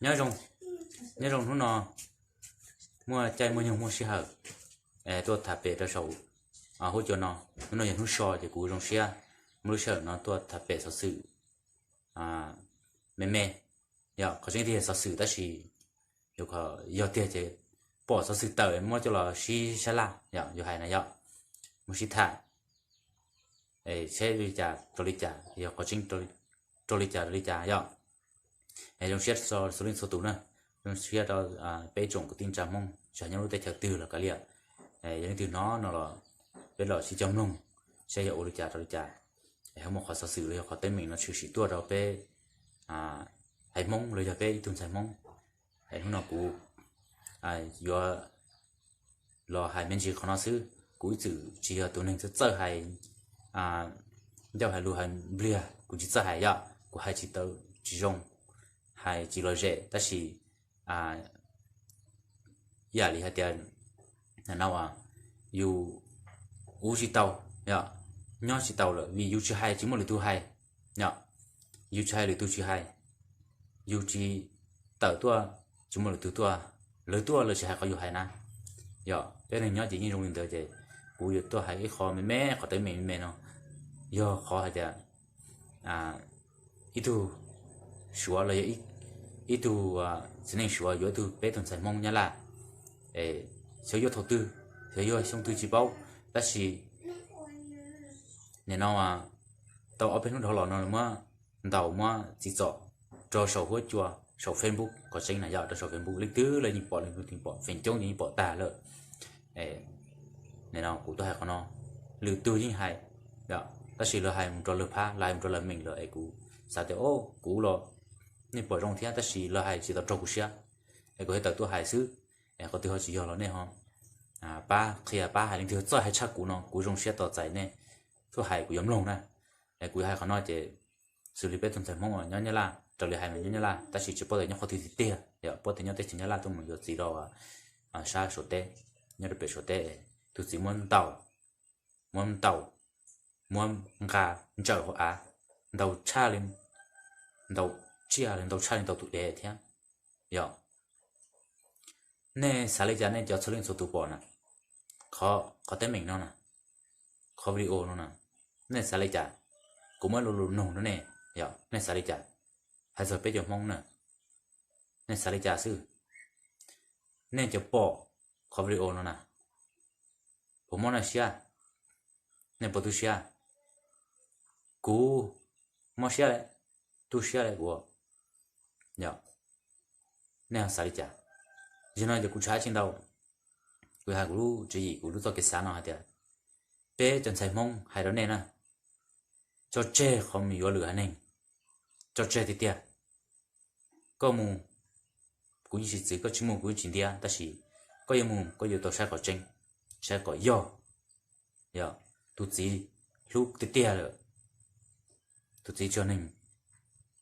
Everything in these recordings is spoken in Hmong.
Nyob zoo, nyob zoo hnub no muaj caij muaj nyoog muaj sij hawm tuaj tham pem rau saum huab cua no. Hnub no yog hnub so ces kuv zoo siab muaj lub sij hawm no tuaj tham pem xov xwm me me. Yog qhov tseeb tiag xov xwm tab sis yog tiag ces pom xov xwm tawm muab coj los sib sab laj yog hais na yog muab sib tham seb li cas rau li cas, yog qhov tseeb rau li cas rau li cas yog. Zoo siab txhua leej txhua tus na, zoo siab rau peb tsoom kwv tij neej tsa Hmoob tsis hais nyob lub teb chaws twg los kav liam. Yog leej twg hnov no los peb los sib cog mloog seb yog ua li cas rau li cas. Es ho muaj qhov xov xwm los yog qhov teeb meem no tshwm sim tuaj rau peb haiv Hmoob los yog peb ib tug ntxhais Hmoob. Es hnub no kuv yuav los hais me ntsis qhov no xwb. Kuv ib txwm tsis yog tus neeg txawj txawj hais ncauj hais lus hais npliag, kuv tsis txawj hais yom, kuv hais tsis tau, tsis zoo, hais tsis lom zem tab sis ib yam li hais tias no yus ua tsis tau, nyob tsis tau lawm vim yus tsis hais tsis muaj lwm tus hais, yus tsis hais lwm tus tsis hais, yus tsis tawm tuaj tsis muaj lwm tus tuaj, lawv tuaj lawv tsis hais qhov yus hais na. Yog peb neeg nyob ces yeej zoo li ntawd ces kuv yuav tuaj hais ib qho me me, qhov teeb meem me me no yog qhov hais tias ib tug Suav los yog ib tug txiv neej Suav yuav ib tug peb tug ntxhais Hmoob Nyab Laj, xyov yuav thaum twg, xyov yuav xyoo twg tsis paub, tab sis nim no tau ob peb hnub dhau los no muab ntaus muab tsim txom rau saum huab cua, saum Facebook, qhov tseeb na yog rau saum Facebook leej twg los yeej pom, leej twg pom, feem coob yeej pom tag lawm. Nim no kuv tuaj hais qhov no, lwm tus yeej hais, tab sis lawv hais mus rau lawv phab, lawv hais mus rau lawv meem lawm es kuv xav tias o, kuv los nej pom zoo thiab tab sis lawv hais tsis tau raug kuv siab, es kuv thiaj tawm tuaj hais xwb. Es qhov twg ho tsis yog los nej ho pab qhia pab hais, leej twg txawj hais tshaj kuv no kuv zoo siab tos txais nej tuaj hais kuv yuav mloog na. Es kuv yuav hais qhov no ces xws li peb tus ntxhais Hmoob nyob Nyab Laj, raws li hais mas nyob Nyab Laj tab sis tsis paub tias nyob qhov twg tiag tiag, yog paub tias nyob teb chaws Nyab Laj tuaj mus yuav txiv rau sab Suav teb, nyob rau pem Suav teb, tus txiv muab ntaus, muab ntaus, muab nqa ntsaws hauv av, ntaus tshaj li, ntaus tsiaj li, ntaus tshaj li ntaus tus dev thiab. Yog nej xav li cas nej cov txhua leej txhua tus pom na, qhov teeb meem no na, qhov video no na, nej xav li cas? Kuv muab lo lus nug rau nej, yog nej xav li cas? Hais txog peb cov Hmoob na, nej xav li cas xwb? Nej cov pom qhov video no na, puas mob nej siab? Nej puas tu siab? Kuv mob siab, tu siab li kuv. Yog nej ho xav li cas? Yog no ces kuv tsis hais dab tsi ntau, kuv hais kuv lub tswv yim, kuv lub txoj kev xav no hais tias peb cov ntxhais Hmoob hais rau nej na, tso tseg qhov mus yuav lwm haiv neeg, tso tseg tiag tiag. Koj mus, kuv yeej tsis txwv, koj tsis mus kuv yeej tsis ntiab, tab sis koj yuav mus koj yuav tau saib qhov tseeb, saib kom yog, yog tus txiv hlub tiag tiag lawm, tus txiv tsis yog neeg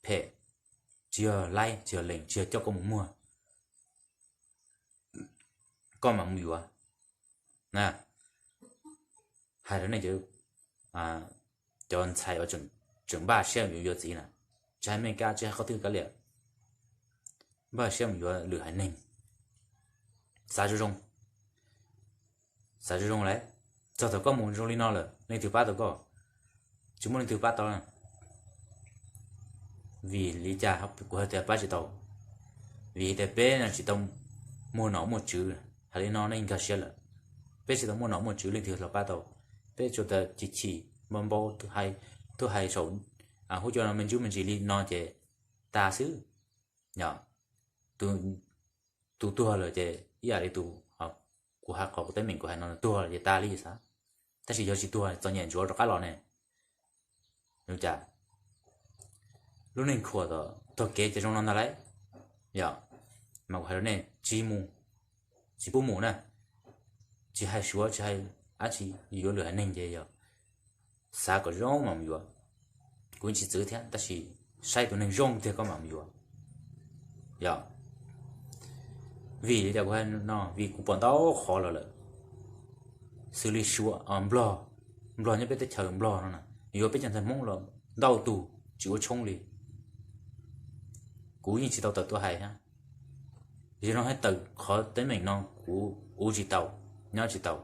phem, tsis yog laib, tsis yog lees, tsis yog coj koj mus muag, koj mam mus yuav. Hais rau nej cov ntxhais uas tseem npaj siab yuav yuav txiv na, tsis hais Amelikas tsis hais qhov twg kav liam, npaj siab mus yuav lwm haiv neeg, xav zoo zoo, xav zoo zoo lawm, txog thaum koj mus zoo li no lawm leej twg pab tau koj? Tsis muaj leej twg pab tau. Vim li cas kuv hais tias pab tsis tau? Vim tias peb no tsis tau muaj nom muaj tswv, hais li no nej nkag siab lawm. Peb tsis tau muaj nom muaj tswv leej twg los pab tau, peb tsuas tas chim chim npau npau, tuaj hais saum huab cua no me ntsis me ntsis li no ces tas xwb. Yog tus tuag lawm ces ib yam li tus, kuv hais qhov kuv teeb meem kuv hais no tuag lawm ces tas li xav, tab sis yog tsis tuag txom nyem ntsuav rov qab los ne. Cas lub neej khuam tom tog kev ces zoo no ntag lauj. Yog mas kuv hais rau nej tsis mus, tsis pub mus na, tsis hais Suav tsis hais dab tsi, yuav lwm haiv neeg ces yog xav kom zoo mas mus yuav. Kuv tsis txwv thiab tab sis saib tus neeg zoo tiag koj mam mus yuav. Yog vim li cas kuv hais no? Vim kuv pom ntau qhov los lawm, xws li Suav, Nplog, Nplog nyob peb teb chaws Nplog no na, yuav peb cov ntxhais Hmoob los ntau tus tsis ua tshoob li. Kuv yeej tsis tau tawm tuaj hais thiab, Yog no hais tawm qhov teeb meem no kuv ua tsis tau, nyob tsis tau,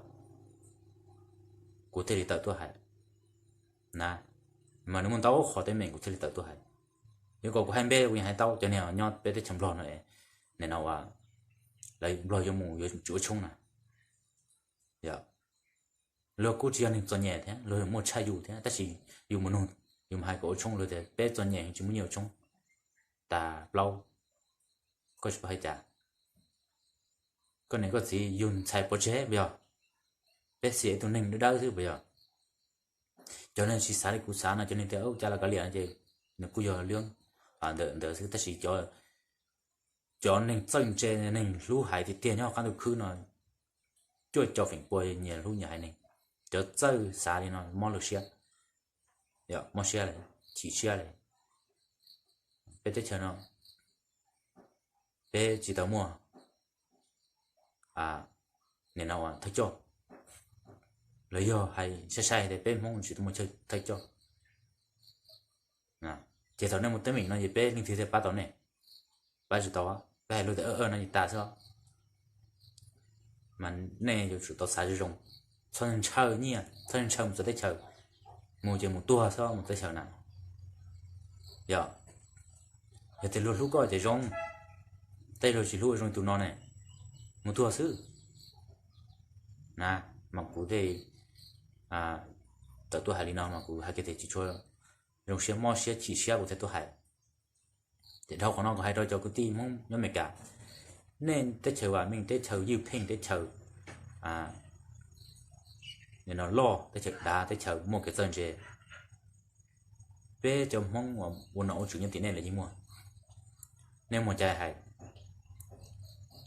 kuv thiaj li tawm tuaj hais na. Mas nws muaj ntau qhov teeb meem kuv thiaj li tawm tuaj hais. Yuav kom kuv hais npe kuv yeej hais tau, cov niag nyob peb teb chaws Nplog no, nim no lawv Nplog yuav mus yuav tsum ua tshoob na. Yog, luag kuj tsis yog neeg txom nyem thiab, luag muaj tshaj yus thiab, tab sis yus mus nug, yus mus hais kom ua tshoob, luag tias peb txom nyem tsis muaj nyiaj ua tshoob. Tas plaub, koj tsis paub hais cas. Koj niam koj txiv yug ntxhais pov tseg puas yog? Peb xiam ib tug neeg dawb dawb xwb puas yog? Cov neeg tsis xav li kuv xav no, cov neeg tias ua cas los kav liam no ces nws kuj yog lub ntawd xwb, tab sis cov neeg txawj ntse, neeg hlub haiv tiag tiag nyob hauv qab ntuj khwb no, cuaj caum feem pua nyias hlub nyias haiv neeg. Cov txawj xav li no mob lawv siab, mob siab li, chim siab li. Peb teb chaws no peb tsis tau muaj, nim no thawj coj, los yog hais sai sai tias peb Hmoob tsis tau muaj thawj coj. Ces thaum nej muaj teeb meem no ces peb leej twg thiaj pab tau nej? Pab tsis tau, peb hais lus tias no ces tas xwb. Mas nej yuav tsum tau xav zoo zoo, txhob ntshaw nyiaj, txhob ntshaw mus txawv teb chaws, mus ces mus tuag xwb mus teb chaws na. Yog, yog tias luag hlub koj ces zoo, tej luag tsis hlub zoo tus no ne, mus tuag xwb na. Mas kuv thiaj tawm tuaj hais li no, mas kuv hais kiag tias tsis tshua zoo siab, mob siab chim siab kuv thiaj tuaj hais. Ces dhau qhov no kuv hais rau cov kwv tij Hmoob nyob Amelikas, nej teb chaws vam meej, teb chaws ywj pheej, teb chaws no loj, teb chaws dav, teb chaws muaj kev txawj ntse, peb cov Hmoob uas ua nom ua tswv nyob tim nej lawm yeej muaj. Nej muaj cai hais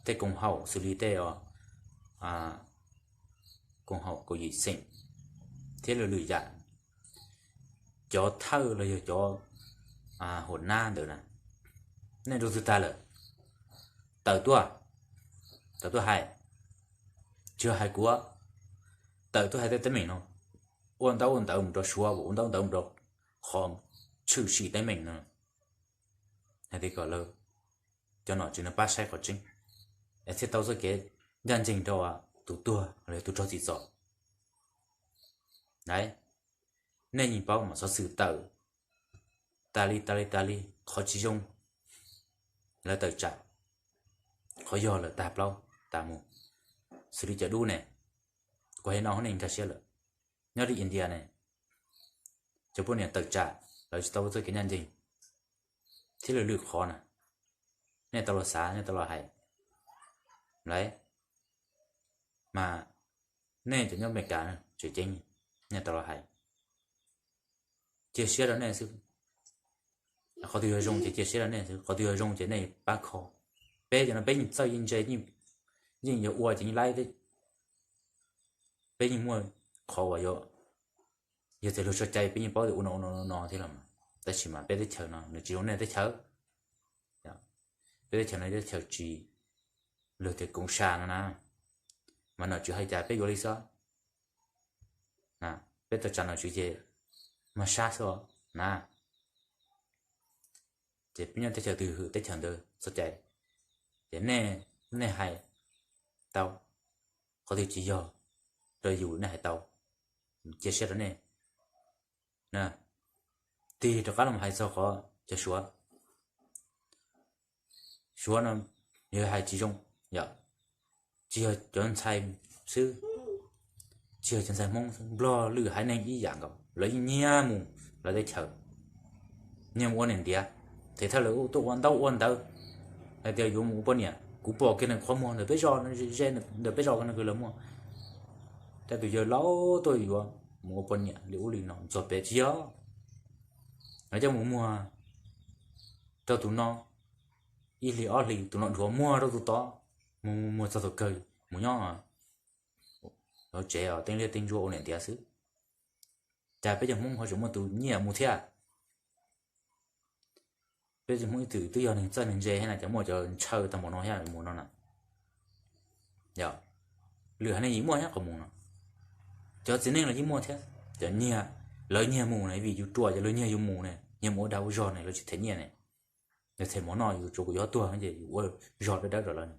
tej koom haum xws li tej koom haum kaum yim xeem thiab lwm lwm yam, cov thawj los yog cov hua nab ntawd na, nej rau twg tag lawm, tawm tuaj, tawm tuaj hais, tsis yog hais kuv, tawm tuaj hais tej teeb meem no, ua ntaub ua ntawv mus rau Suav, ua ntaub ua ntawv mus rau qhov tshwm sim teeb meem no, hais tias kom lawv cov nom tswv no pab saib qhov tseeb, es thiaj tau txoj kev ncaj ncees rau tus tuag los yog tus raug txim txom. Nej yeej paub mas xov xwm tawm tas li tas li tas li, qhov tsis zoo lawv tawm tsam, qhov yog lawv tag plaub tas mus. Xws li cov dub ne, kuv hais no nej nkag siab lawm, nyob li India ne, cov poj niam tawm tsam lawv tsis tau ua txoj kev ncaj ncees thiab lwm lwm qhov na, nej tau los xav, nej tau los hais lawm. Mas nej cov nyob Amelikas tseem ceeb, nej tau los hais, cia siab rau nej xwb. Qhov twg yog zoo ces cia siab rau nej xwb, qhov twg yog zoo ces nej pab kho. Peb cov no peb yeej txawj yeej ntse, yeej yuav ua ces yeej laib, peb yeej muaj qhov uas yuav, yog tias luag tso cai peb yeej paub tias ua no ua no ua no thiab los mas. Tab sis mas peb teb chaws no nws tsis zoo nej teb chaws. Peb teb chaws no teb chaws tsis, luag tias koom sam no na, mas nom tswv hais cas peb yuav li xwb. Peb tawm tsam nom tswv ces mag sab xwb na. Ces peb nyob teb chaws twg hwm teb chaws ntawd txoj cai. Ces nej, nej hais tau, qhov twg tsis yog rau yus nej hais tau, cia siab rau nej. Tig rov qab los hais txog qhov cov Suav, Suav no yog hais tsis zoo, yog tsis yog cov ntxhais xwb, tsis yog cov ntxhais Hmoob xwb, Nplog lwm haiv neeg ib yam nkaus, lawv yeej nyiag mus lawv teb chaws, nyiag mus ua niam ntiav, ces thawj lawv tuaj ua ntaub ua ntawv, hais tias yuav mus ua poj niam. Kuv pom kiag nws qhov muag ntawm peb zos, ze ntawm peb zos no kws lawv muaj, tej tus yawg laus tuaj yuav mus ua poj niam li ub li no, txog pem tsis yog, lawv coj mus muag rau tus no, ib hlis ob hlis tus no dhuav muag rau tus tod, mus muag txog thaum kawg mus nyob hauv tsev teeb liab teeb ntsuab ua niam ntiav xwb. Cas peb cov Hmoob ho tseem muaj tus nyiaj mus thiab? Peb cov Hmoob ib txwm twb yog neeg txawj neeg ntse thiab na, cas muaj cov ntshaw tag npaum no thiab mus no na. Yog, lwm haiv neeg yeej muaj thiab qhov mus no. Cov txiv neej los yeej muaj thiab, cov nyiag, lawv nyiag mus na, vim yus ruam ces lawv nyiag yus mus ne, nyiag mus ua dag ua zog ne, lawv tsis them nyiaj ne. Yog txhais mov noj yus tsuas kuv yuav tuag ces yus ua zog dawb dawb rau lawv.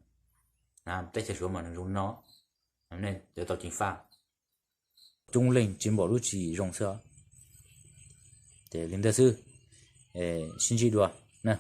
Teb chaws Suav mas nws zoo no, nej yuav tau ceev faj. Coob leej tsis npaum lub tsis zoo xwb. Ces li ntawd xwb, sib ntsib dua na.